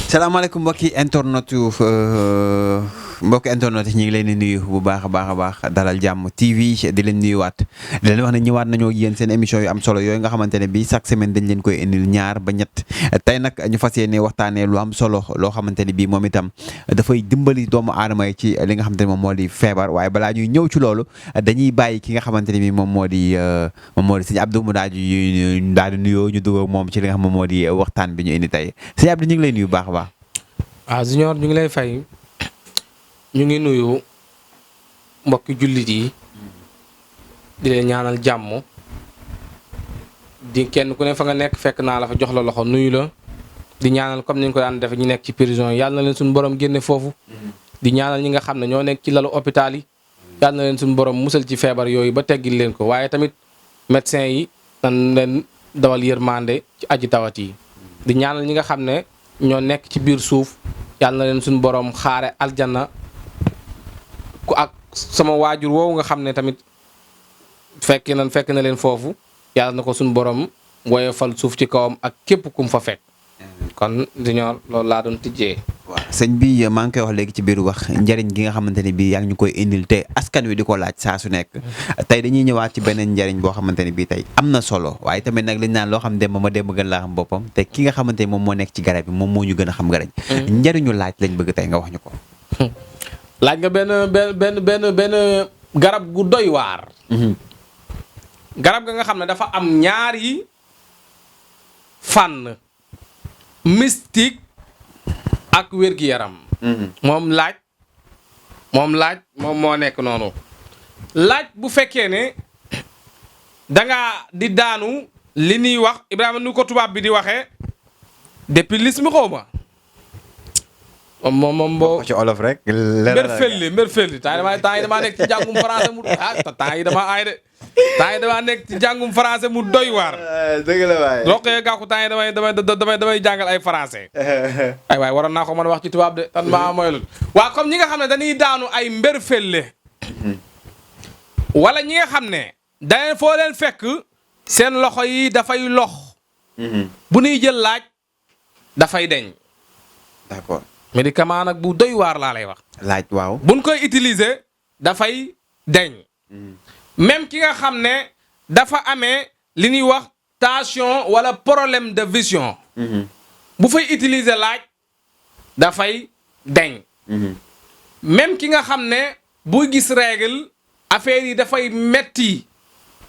salaamaaleykum mbokki internet yi ñu ngi leen di nuyu bu baax a baax Dalal Jàmm TV di leen nuyuwaat di leen wax ne ñëwaat nañoo yéen seen émission yu am solo yooyu nga xamante ne bii chaque semaine dañ leen koy indil ñaar ba ñett tey nag ñu fas yéene waxtaanee lu am solo loo xamante ne bii moom itam dafay dimbali doomu aadama yi ci li nga xamante ne moom moo di feebar waaye balaa ñuy ñëw ci loolu dañuy bàyyi ki nga xamante ne bii moom moo di sëñ Abdou mu daal di nuyoo ñu dugg moom ci li nga xam moom moo di waxtaan bi ñu indi tey sëñ Abdou ñu ngi lay nuyu bu baax a baax. waaw Junior ñu ngi lay fay. ñu ngi nuyu mbokki jullit yi di leen ñaanal jàmm di kenn ku ne fa nga nekk fekk naa la fa jox la loxo nuyu la di ñaanal comme ni ñu ko daan defe ñu nekk ci prison yàlla na leen suñu borom génne foofu di ñaanal ñi nga xam ne ñoo nekk ci lalu hôpital yi yàlla na leen suñu borom musal ci feebar yooyu ba teggil leen ko waaye tamit médecin yi nan leen dawal yërmande ci aji tawat yi di ñaanal ñi nga xam ne ñoo nekk ci biir suuf yàlla na leen suñu borom xaare aljanna ku ak sama waajur woowu nga xam ne tamit fekk na leen foofu yàlla na ko suñu borom woyofal suuf ci kawam ak képp kum fa fekk kon Junior loolu laa doon tijjee. waaw sëñ bi maa ngi koy wax léegi ci biir wax njëriñ gi nga xamante ne bii yaa ngi ñu koy indil te askan wi di ko laaj saa su nekk tey dañuy ñëwaat ci beneen njëriñ boo xamante ne bii tey am na solo waaye tamit nag liñ naan loo xam dem ma dem gën laa xam boppam te ki nga xamante ne moom moo nekk ci garab bi moom moo ñu gën a xam garab njëriñu laaj lañ bëgg tey nga wax ñu ko. laaj nga benn garab gu doy waar. garab ga nga xam ne dafa am ñaari fànn mystique ak wér-gi-yaram. moom laaj moom moo nekk noonu. laaj bu fekkee ne danga di daanu li ñuy wax Ibrahima nu ko tubaab bi di waxee dépilisme xaw ma. moom boo ci olof rek. mbër felli temps yi damaa nekk ci jàngum français mu temps yi damaa nekk ci jàngum français mu doy waar. dëgg la waay roqee gàkku temps yi damay jàngal ay français. ay waay waroon naa ko mën a wax ci tubaab de tan maa mooy loolu. waa comme ñi nga xam ne dañuy daanu ay mbër felle. wala ñi nga xam ne daneen foo leen fekk seen loxo yi dafay lox. bu ñuy jël laaj dafay deñ. d'accord. médicament nag bu doy waar laa lay wax. laaj waaw. buñ koy utiliser dafay deñ. même ki nga xam ne dafa amee li ñuy wax tension wala problème de vision. bu fay utiliser laaj dafay deñ. même ki nga xam ne buy gis règle affaire yi dafay metti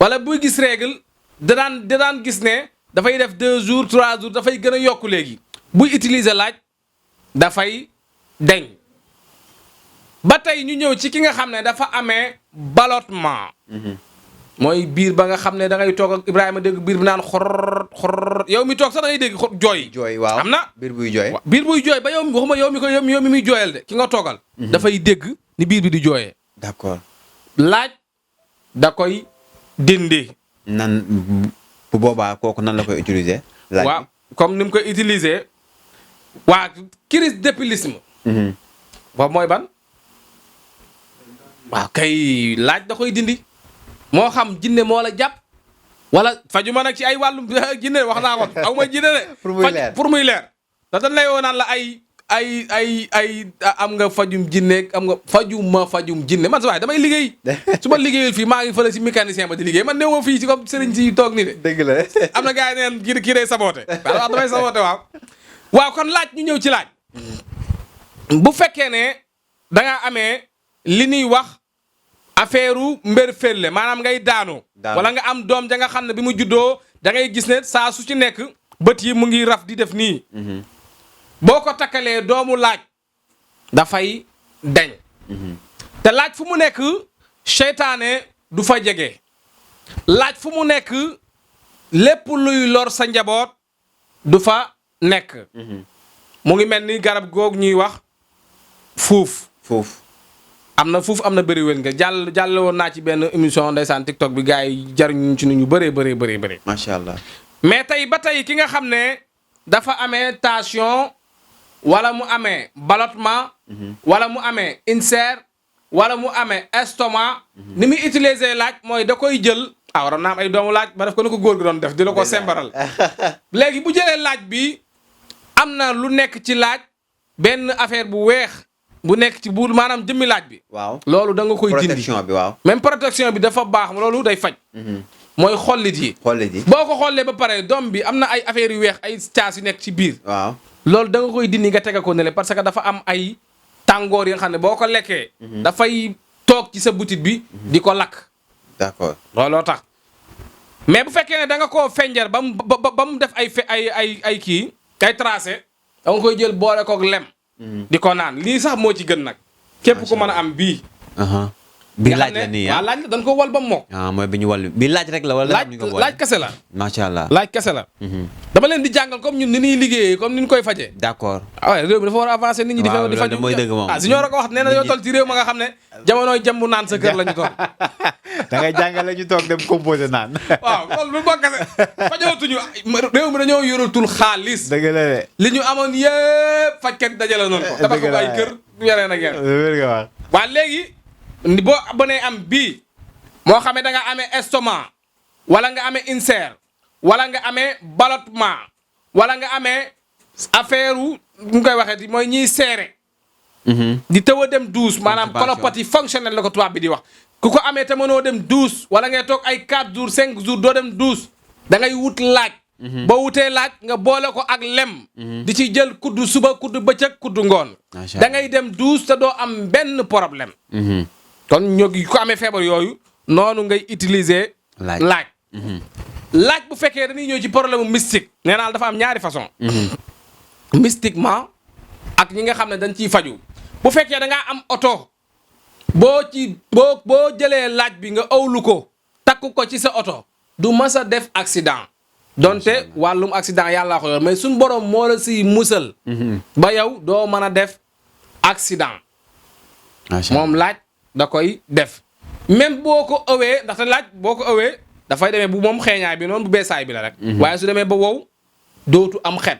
wala buy gis règle da daan gis ne dafay def 2 jours 3 jours dafay gën a yokku léegi buy utiliser laaj. dafay deñ ba tey ñu ñëw ci ki nga xam ne dafa amee ballottement. mooy biir ba nga xam ne da ngay toog ak Ibrahima dégg biir bi naan xor yow mi toog sax da ngay dégg jooy. waaw am na biir buy jooy. biir buy jooy ba yow waxuma yow mi muy jooyal de ki nga toogal. dafay dégg ni biir bi di jooyee. d'accord. laaj da koy dindi. nan bu boobaa kooku nan la koy utiliser. laaj waaw comme ni mu koy utiliser. waa crise d'épilisme. boobu mooy ban. waaw kay laaj da koy dindi. moo xam jinne moo la jàpp. wala faju ma nag ci ay wàllum jinne wax naa ko aw ma jinne de. pour muy leer da dañ lay woo naan la ay am nga fajum jinne am nga fajum jinne man sa waaye damay liggéey. su ma liggéeyul fii maa ngi fële si mécanicien ba di liggéey man néew ma fii ci comme sëriñ si toog nii de. dëgg la am na gars yi neen kii day saboote. waaw damay saboote waaw kon laaj ñu ñëw ci laaj. bu fekkee ne da nga amee li ñuy wax affaire mbër felle maanaam ngay daanu. wala nga am doom ja nga xam ne bi mu juddoo da ngay gis ne saa su ci nekk bët yi mu ngi raf di def nii. boo ko takkalee doomu laaj dafay deñ. te laaj fu mu nekk seytaane du fa jege. laaj fu mu nekk lépp luy lor sa njaboot du fa nekk. mu ngi mel ni garab googu ñuy wax fuuf. am na fuuf am na bëri wér nga jàll woon naa ci benn émission ndeysaan TikTok bi gars yi jariñu ci ñu bëree. macha allah. mais tey ba tey ki nga xam ne dafa amee tension wala mu amee ballottement. wala mu amee ulcère wala mu amee estomac. ni muy utiliser laaj mooy da koy jël. waroon naa am ay doomu laaj ba def ko ni ko góor gi doon def di la ko sembaral. léegi bu jëlee laaj bi am na lu nekk ci laaj benn affaire bu weex bu nekk ci buur maanaam jëmmi laaj bi. waaw loolu da nga koy dindi protection bi waaw. même protection bi dafa baax loolu day faj. mooy xollit yi. xollit yi boo ko xollee ba pare doom bi am na ay affaires yu weex ay caas yu nekk ci biir. waaw loolu da nga koy dindi nga tege ko ne le parce que dafa am ay tàngoor yi nga xam ne boo ko lekkee. dafay toog ci sa butit bi. di ko lakk. d'accord looloo tax mais bu fekkee ne da nga koo fenjar ba mu def ay kii ay tracé da nga koy jël boole koog lem. di ko naan lii sax moo ci gën nag. képp ku mën a am bii. bi laaj la nii waaw laaj la dañ ko wal ba mu mokk. mooy bi ñu wal bi laaj rek la wala. laaj kese la. macha allah laaj kese la. dama leen di jàngal comme ñun ni ñuy liggéeyee comme ni ñu koy fajee. d'accord. waaw réew mi dafa war a avancer nit ñi. waaw di faju mooy dëgg moom. si ñoo ko wax nee na yow toll ci réew ma nga xam ne jamonooy jàmbu naan sa kër la ñu toll. da ngay jàngale ñu toog dem composé naan. waaw loolu bu bokk kese fajootuñu réew mi dañoo yoratul xaalis. dëgg la de. li ñu amoon yëpp fajkat dajale noonu ko. tabax ko ay kër yeneen ak yeneen. waaw léegi boo abonné am bii moo xamee da nga amee estomac wala nga amee ulcère wala nga amee ballonnement wala nga amee affaire wu ñu koy waxee mooy ñiy seere. di tëw a dem douche maanaam colopathie fonctionnelle la ko tubaab bi di wax. ku ko amee te mënoo dem douche wala ngay toog ay 4 jours 5 jours doo dem douche da ngay wut laaj. boo wutee laaj nga boole ko ak lem. di ci jël kuddu suba kuddu bëccëg kuddu ngoon. da ngay dem douche te doo am benn problème. kon ñoo ko amee feebar yooyu noonu ngay utiliser. laaj laaj bu fekkee dañuy ñëw ci problème mystique. nee naa dafa am ñaari façon. mystiquement ak ñi nga xam ne dañ ciy faju bu fekkee da ngaa am oto boo jëlee laaj bi nga awlu ko takk ko ci sa oto du mës a def accident. donte wàllum accident yàllaa ko yor mais suñ borom moo la siy musal. ba yow doo mën a def accident. moom laaj da koy def même boo ko ëwee ndaxte laaj boo ko ëwee dafay demee bu moom xeeñaay bi noonu bu beesaay bi la rek. waaye su demee ba wow dootu am xet.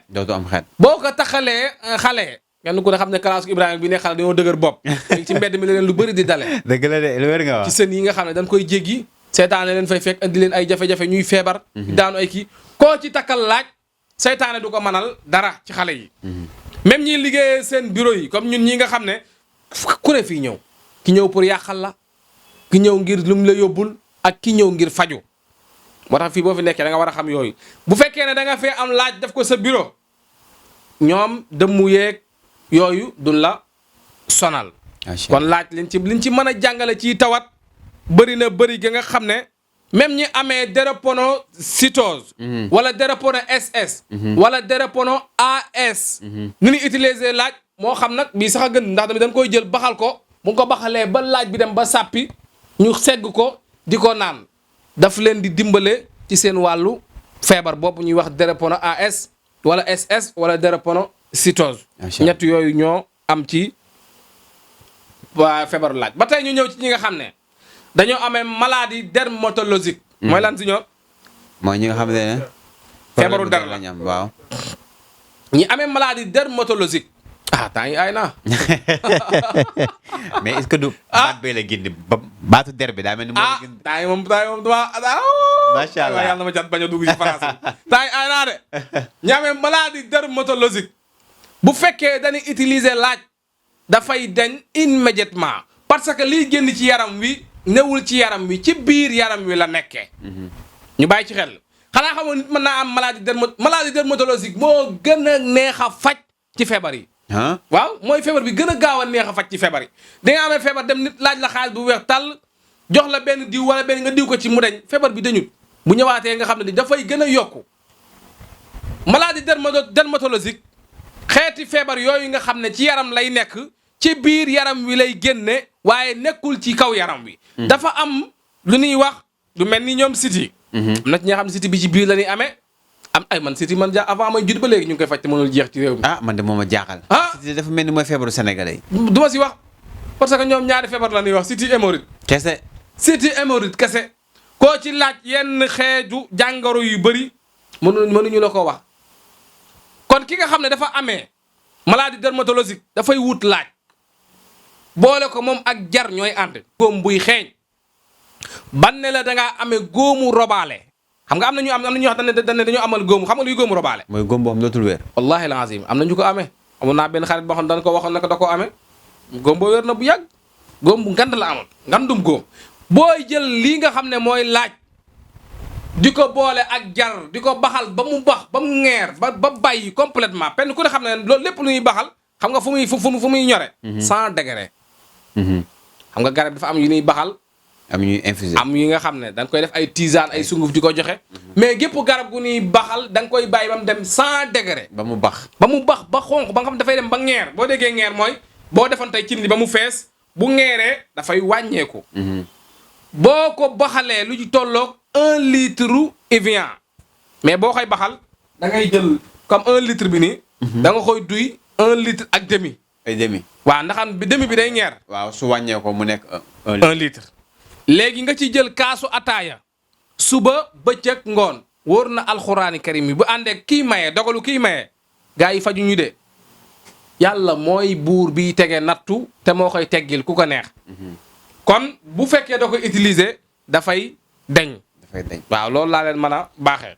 boo ko taxalee xale. kenn ku ne xam ne classe Ibrahima bi ne xale dañoo dëgër bopp. ci mbedd mi la leen lu bëri di dale. dëgg la de lu wér nga wax. ci sën yi nga xam ne dañ koy jéggi. seytaane leen fay fekk andi leen ay jafe-jafe ñuy feebar. daanu ay kii koo ci takkal laaj seytaane du ko mënal dara ci xale yi. même ñiy liggéeyee seen bureau yi comme ñun ñi nga xam ne ku ne fii ñëw. ki ñëw pour yàqal la ki ñëw ngir lum la yóbbul ak ki ñëw ngir faju moo tax fii boo fi nekkee da nga war a xam yooyu bu fekkee ne da nga fee am laaj def ko sa bureau ñoom dëmmu yeeg yooyu duñ la sonal. kon laaj liñ ci mën a jàngale ci tawat bëri na bëri ga nga xam ne même ñi amee drépanocytose. wala drépano SS. wala drépano AS. ni ñuy utiliser laaj moo xam nag bii sax a gën ndax tamit dañ koy jël baxal ko. bu ko baxalee ba laaj bi dem ba sàppi ñu segg ko di ko naan daf leen di dimbale ci seen wàllu feebar boobu ñuy wax drépano AS wala SS wala drépanocytose. ñett yooyu ñoo am ci waa feebaru laaj ba tey ñu ñëw ci ñi nga xam ne dañoo amee maladie dermatologique. mooy lan si ñoom. mooy ñi nga xam ne. feebaru der la am waaw. ñi amee maladie dermatologique. temps yi ay naa. mais est-ce que du. baat bee la génne baatu der bi daa mel ni. moo la génne temps yi moom damaa. macha allah yàlla na ma cat bañ a dugg ci France bi. temps yi ay naa de. ñi amee maladie dermatologique. bu fekkee dañuy utiliser laaj. dafay dañ immédiatement. parce que liy génn ci yaram wi newul ci yaram wi ci biir yaram wi la nekkee. ñu bàyyi ci xel. xanaa xamoon nit mën naa am maladie dermatologique moo gën a neex a faj ci feebar yi. waaw mooy feebar bi gën a gaaw a neex a faj ci feebar yi. di nga amee feebar dem nit laaj la xaalis bu weex tàll jox la benn diw wala benn nga diw ko ci mu deñ feebar bi dañut bu ñëwaatee nga xam ne dafay gën a yokku. maladie dermatologique xeeti feebar yooyu nga xam ne ci yaram lay nekk ci biir yaram wi lay génne waaye nekkul ci kaw yaram wi. dafa am lu ñuy wax lu mel ni ñoom siti. am na ci ñi nga xam ne siti bi ci biir la ñuy amee. am ay man siti man avant may judd ba léegi ñu ngi koy faj te mënul jeex ci réew mi. man de moom a jaaxal. siti dafa mel ni mooy feebaru sénégalais yi. du ma si wax parce que ñoom ñaari feebar la ñuy wax siti hémorroïde. kese. siti hémorroïde kese. koo ci laaj yenn xeetu jàngoro yu bëri mënuñu la ko wax. kon ki nga xam ne dafa amee maladie dermatologique dafay wut laaj boole ko moom ak jar ñooy ànd. góom buy xeeñ ban ne la da ngaa amee góomu robaale. xam nga am na ñoo xam ne dañoo amal góomu xam nga luy góomu robaale. mooy góom boo xam dootul wér. wallahi alazim am na ñu ko amee. amoon naa benn xarit boo xam ne dañ ko waxoon naka da koo amee góom boo wér na bu yàgg góom bu ngand la amoon ngandum góom booy jël lii nga xam ne mooy laaj di ko boole ak jar di ko baxal ba mu bax ba mu ŋeer ba bàyyi complètement penn ku ne xam ne loolu lépp lu ñuy baxal xam nga fu muy ñore 100 degré xam nga garab dafa am yu ñuy baxal am ñuy infusé am yi nga xam ne dañ koy def ay tisane ay sunguf di ko joxe mais gépp garab gu ñuy baxal da nga koy bàyyi ba mu dem 100 degré ba mu bax ba xonq ba nga xam dafay dem ba ŋeer boo déggee ŋeer mooy boo defoon tey cin li ba mu fees bu ŋeeree dafay wàññeeku boo ko baxalee lu ci tolloog 1 litre Evian mais boo koy baxal da ngay jël comme 1 litre bi nii da nga koy duy 1 litre ak demi ay demi waaw ndaxam bi demi bi day ŋeer waaw su wàññee ko mu nekk 1 litre léegi nga ci jël kaasu ataaya suba bëccëg ngoon wóor na alxuraani karim yi bu àndee kii maye dogalu kii maye gars yi faju ñu de yàlla mooy buur bi tege nattu te moo koy teggil ku ko neex kon bu fekkee da koy utiliser dafay deñ waaw loolu laa leen mën a baaxee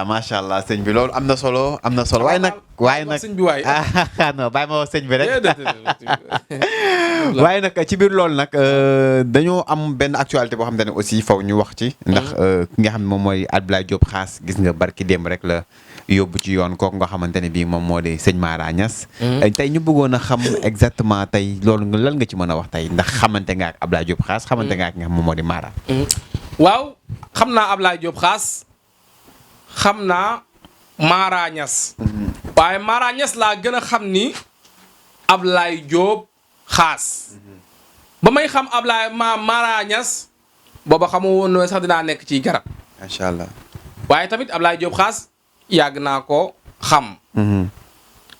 macha allah sëñ bi loolu am na solo waaye nag sëñ bi waay non bàyyi ma wax sëñ bi rek waaye nag ci biir loolu nag dañoo am benn actualité boo xam ne aussi faw ñu wax ci ndax ki nga xam ne moom mooy Abdoulaye Diop Khass gis nga barki démb rek la yóbbu ci yoon kooku nga xamante ne bii moom moo di sëñ Mara Niass tey ñu bëggoon a xam exactement tey loolu lan nga ci mën a wax tey ndax xamante nga ak Abdoulaye Diop Khass xamante nga ak nga xam moom moo di Mara waaw xam naa Abdoulaye Diop Khass xam naa Mara Niass waaye Mara Niass laa gën a xam ni Abdoulaye Diop Khass ba may xam Mara Niass booba xamoo woon ne sax dinaa nekk ci garab macha allah waaye tamit Abdoulaye Diop Khass yàgg naa ko xam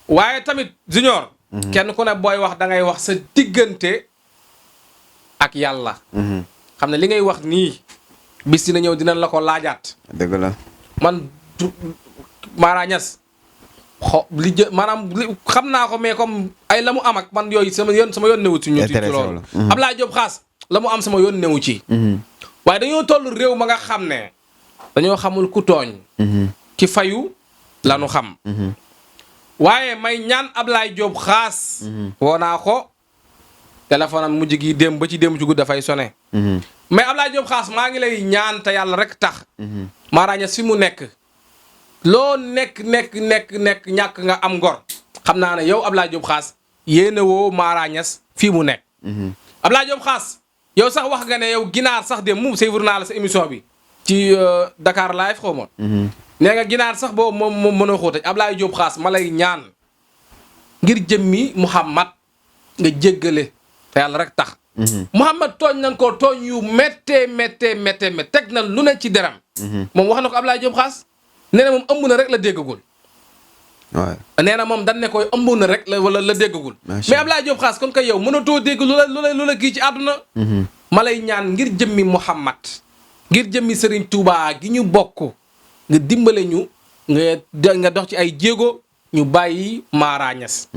waaye tamit junior kenn ku ne booy wax da ngay wax sa diggante ak yàlla xam ne li ngay wax nii bis dina ñëw dinañ la ko laajaat dëgg la man Mara Niass maanaam xam naa ko mais comme ay la mu am ak man yooyu sama yoon newu ci ñu ci loolu Abdoulaye Diop Khass la mu am sama yoon newu ci waaye dañoo toll réew ma nga xam ne dañoo xamul ku tooñ ci fayu lanu xam waaye may ñaan Abdoulaye Diop Khass woo naa ko téléphone am mujj gi dem ba ci dem ci guddi dafay sone mais Abdoulaye Diop Khass maa ngi lay ñaan te yàlla rek tax Mara Niass fi mu nekk loo nekk ñàkk nga am ngor xam naa ne yow Abdoulaye Diop Khass yéene woo Mara Niass fii mu nekk Abdoulaye Diop Khass yow sax wax nga ne yow ginaar sax dem mu suivre naa la sa émission bi ci Dakar live xaw ma nee nga ginaar sax boobu moom mën a xóota Abdoulaye Diop Khass ma lay ñaan ngir jëmmi Muhammad nga jéggale te yàlla rek tax Muhammad tooñ nañ ko tooñ yu méttee teg na lu ne ci deram moom wax na ko Abdoulaye Diop Khass nee na moom ëmb na rek la déggagul waaw nee na moom dañ ne koy ëmb na rek wala la déggagul mais Abdoulaye Diop Khass kon kay yow mënatoo dégg lu la kii ci àdduna ma lay ñaan ngir jëmmi Muhammad ngir jëmmi Serigne Touba gi ñu bokk nga dimbale ñu nga dox ci ay jéego ñu bàyyi Mara Niass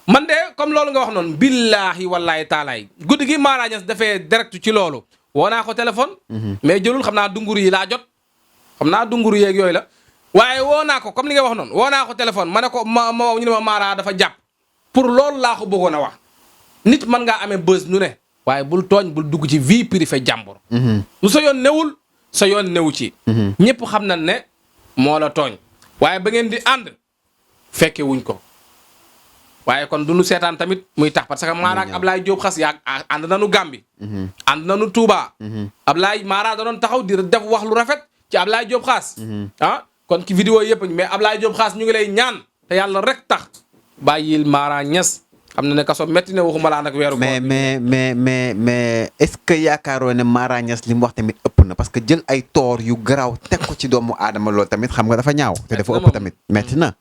man de comme loolu nga wax noonu billaahi wallaahi taalaay guddi gi Mara Niass dafee direct ci loolu woo naa ko téléphone mais jëlul xam naa dunguru yi laa jot xam naa dunguru yeeg yooyu la waaye woo naa ko comme li nga wax noonu woo naa ko téléphone ma ne ko ñu ne ma Mara dafa jàpp pour loolu laa ko bëggoon a wax nit mën ngaa amee bës nu ne waaye bul tooñ bul dugg ci vie privée jàmbur lu sa yoon newul sa yoon newu ci ñëpp xam nañ ne moo la tooñ waaye ba ngeen di ànd fekke wuñ ko waaye kon du nu seetaan tamit muy tax parce que Mara ak Abdoulaye Diop Khass yaa ànd nañu Gàmbi ànd nañu Touba Abdoulaye Mara da doon taxaw di def wax lu rafet ci Abdoulaye Diop Khass kon ki vidéo yëpp mais Abdoulaye Diop Khass ñu ngi lay ñaan te yàlla rek tax bàyyil Mara Niass xam na ne kaso métti na waxuma laa nag weeru mais est-ce que yaakaaroo ne Mara Niass li mu wax tamit ëpp na parce que jël ay toor yu garaaw teg ko ci doomu aadama loolu tamit xam nga dafa ñaaw te dafa ëpp tamit métti na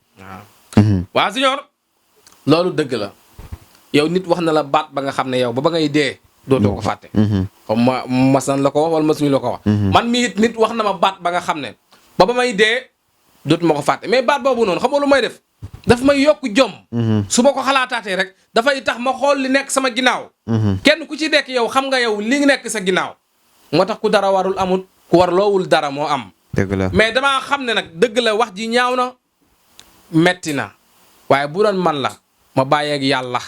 waa Signor loolu dëgg la yow nit wax na la baat ba nga xam ne yow ba ngay dee dootoo ko fàtte comme mas nan la ko wax wala masuñu la ko wax man mii nit wax na ma baat ba nga xam ne ba may dee dootuma ko fàtte mais baat boobu noonu xam nga lu may def daf may yokk jom su ma ko xalaataatee rek dafay tax ma xool li nekk sama ginnaaw kenn ku ci nekk yow xam nga yow li nekk sa ginnaaw moo tax ku dara warul amut ku war loowul dara moo am dëgg la mais damaa xam ne nag dëgg la wax ji ñaaw na metti na waaye bu doon man la ma bàyyeeg yàlla.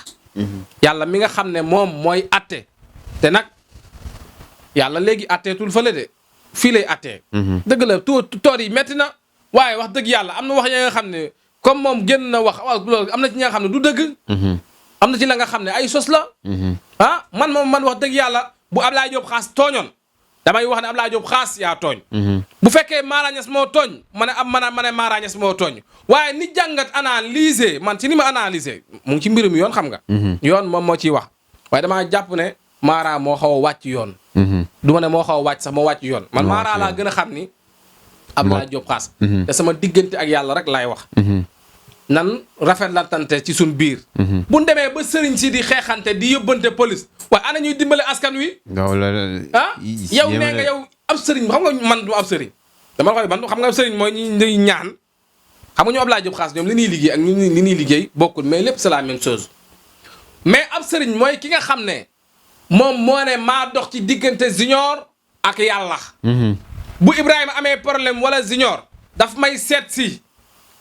yàlla mi nga xam ne moom mooy atte te nag yàlla léegi atteetul fële de fii lay attee. dëgg la toor yi metti na waaye wax dëgg yàlla am na wax ya nga xam ne comme moom génn na wax waaw loolu am na ci ña nga xam ne du dëgg. am na ci la nga xam ne ay sos la. ah man wax dëgg yàlla bu Ablaye Diop Xaas tooñoon damay wax ne Ablaye Diop Xaas yaa tooñ. bu fekkee Mara Niass moo tooñ ma ne Mara Niass moo tooñ waaye ni jàngat analyser man ci ni ma analyser mu ngi ci mbirum yoon xam nga. yoon moom moo ciy wax waaye damaa jàpp ne Mara moo xaw a wàcc yoon. du ma ne moo xaw a wàcc sax moo wàcc yoon. man Mara laa gën a xam ni Ablaye Diop Xaas. te sama diggante ak yàlla rek laay wax. nan rafet la tante ci suñ biir. bu ñu demee ba sëriñ si di xeexante di yóbbante police waaye ana ñuy dimbale askan wi. ah yow nee nga yow ab sëriñ xam nga man du ab sëriñ. dama la koy man xam nga sëriñ mooy ñuy ñaan xam nga ñu Ablaye Diop Xaas ñoom li ñuy liggéey ak ñu li ñuy liggéey bokkul mais lépp c'est la même chose. mais ab sëriñ mooy ki nga xam ne moom moo ne maa dox ci diggante Junior ak yàlla. bu Ibrahima amee problème wala Junior daf may seet si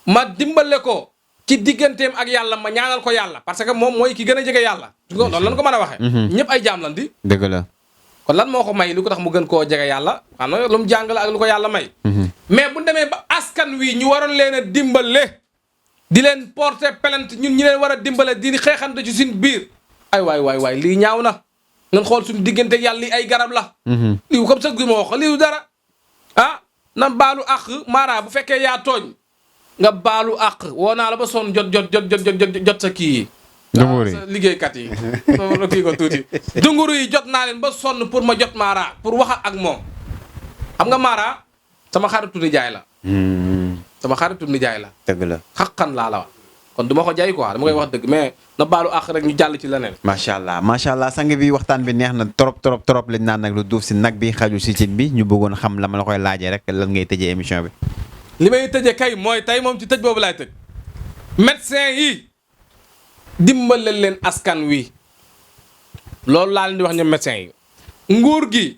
ma dimbale ko. ci digganteem ak yàlla ma ñaanal ko yàlla parce que moom mooy ki gën a jege yàlla. loolu lan ko mën a waxee. ñëpp ay jaam lan di. dëgg la. kon lan moo ko may lu ko tax mu gën koo jege yàlla xam nga lu mu jàng la ak lu ko yàlla may. mais bu demee ba askan wi ñu waroon leen a dimbale di leen porter plainte ñun ñi leen war a dimbale di xeexante ci suñ biir. ay waay lii ñaaw na ngeen xool suñu diggante ak yàlla lii ay garab la. lii comme ça ma wax lii dara ah nan baalu àq Mara bu fekkee yaa tooñ. nga baalu àq woo naa la ba sonn jot sa kii yi. dunguru yi sa liggéeykat yi. loolu kii ko tuuti. dunguru yi jot naa leen ba sonn pour ma jot Mara pour wax ak moom. xam nga Mara sama xaritu nijaay la. sama xaritu nijaay la. dëgg la xaqan laa la wax. kon du ma ko jaay quoi dama koy wax dëgg mais na baalu àq rek ñu jàll ci leneen. macha allah sang bi waxtaan bi neex na trop lañ naan nag lu duuf si nag bi xaju si cin bi ñu bëggoon xam la ma la koy laajee rek lan ngay tëjee émission bi. li may tëjee kay mooy tey moom ci tëj boobu laay tëj médecin yi dimbale leen askan wi loolu laa leen di wax ñoom médecin yi nguur gi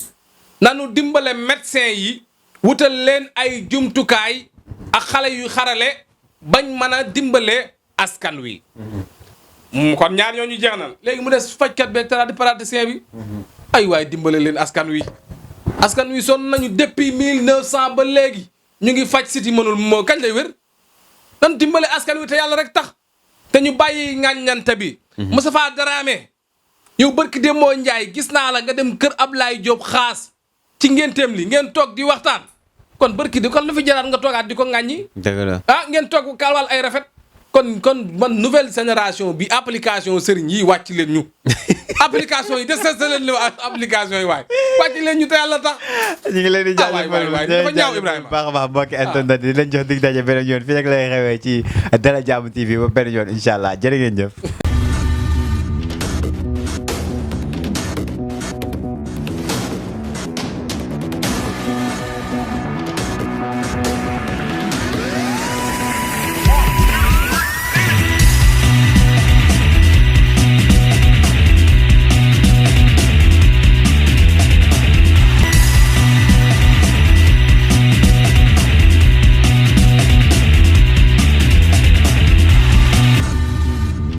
nanu dimbale médecin yi wutal leen ay jumtukaay ak xale yu xarale bañ mën a dimbale askan wi. kon ñaar ñooñu jeex na léegi mu des fajkat beeg tradipraticien bi ay waay dimbale leen askan wi sonn nañu depuis 1900 ba léegi. ñu ngi faj siti mënul moo kañ lay wér nan dimbale askan wi te yàlla rek tax te ñu bàyyi ŋàññante bi. Moustapha Dramé yow barki Demba Ndiaye gis naa la nga dem kër Ablaye Diop Xaas ci ngénteem li ngeen toog di waxtaan kon barki di kon lu fi jaraat nga toogaat di ko ŋàññi. dëgg la ngeen toog kalwal ay rafet kon man nouvelle génération bi application sëriñ yi wàcc leen ñu. application yi des leen li application yi waay wàcc leen ñu te yàlla tax. ñu ngi leen di jaajëfal waay dafa ñaaw Ibrahima baax a baax mbokki internet di leen jox dig daje beneen yoon fii rek lay xewee ci Dalal Jàmm TV ba beneen yoon incha allah jërë ngeen jëf.